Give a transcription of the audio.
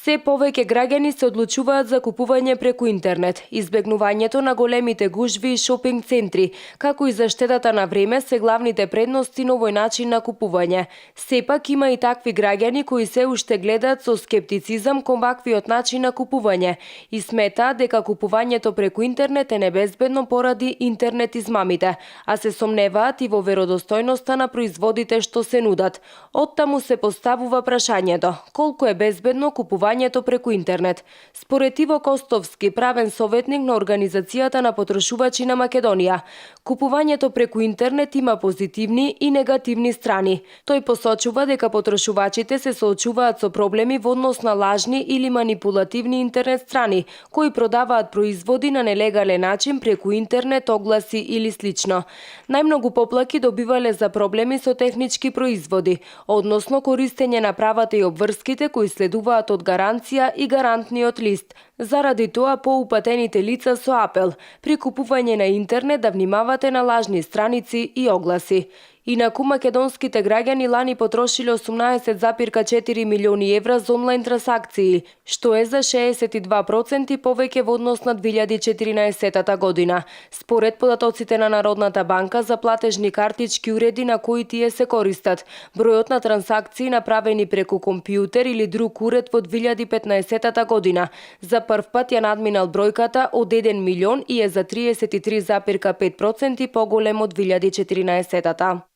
Се повеќе граѓани се одлучуваат за купување преку интернет. Избегнувањето на големите гужви и шопинг центри, како и заштедата на време се главните предности на овој начин на купување. Сепак има и такви граѓани кои се уште гледаат со скептицизам кон ваквиот начин на купување и сметаат дека купувањето преку интернет е небезбедно поради интернет измамите, а се сомневаат и во веродостојноста на производите што се нудат. Оттаму се поставува прашањето: колку е безбедно купувањето преку интернет? Според Иво Костовски, правен советник на Организацијата на потрошувачи на Македонија, купувањето преку интернет има позитивни и негативни страни. Тој посочува дека потрошувачите се соочуваат со проблеми во однос на лажни или манипулативни интернет страни, кои продаваат производи на нелегален начин преку интернет, огласи или слично. Најмногу поплаки добивале за проблеми со технички производи, односно користење на правата и обврските кои следуваат од гаранција и гарантниот лист. Заради тоа поупатените лица со апел при купување на интернет да внимавате на лажни страници и огласи. Инаку македонските граѓани лани потрошиле 18,4 милиони евра за онлайн трансакции, што е за 62% повеќе во однос на 2014 година. Според податоците на Народната банка за платежни картички уреди на кои тие се користат, бројот на трансакции направени преку компјутер или друг уред во 2015 година за прв пат ја надминал бројката од 1 милион и е за 33,5% поголем од 2014.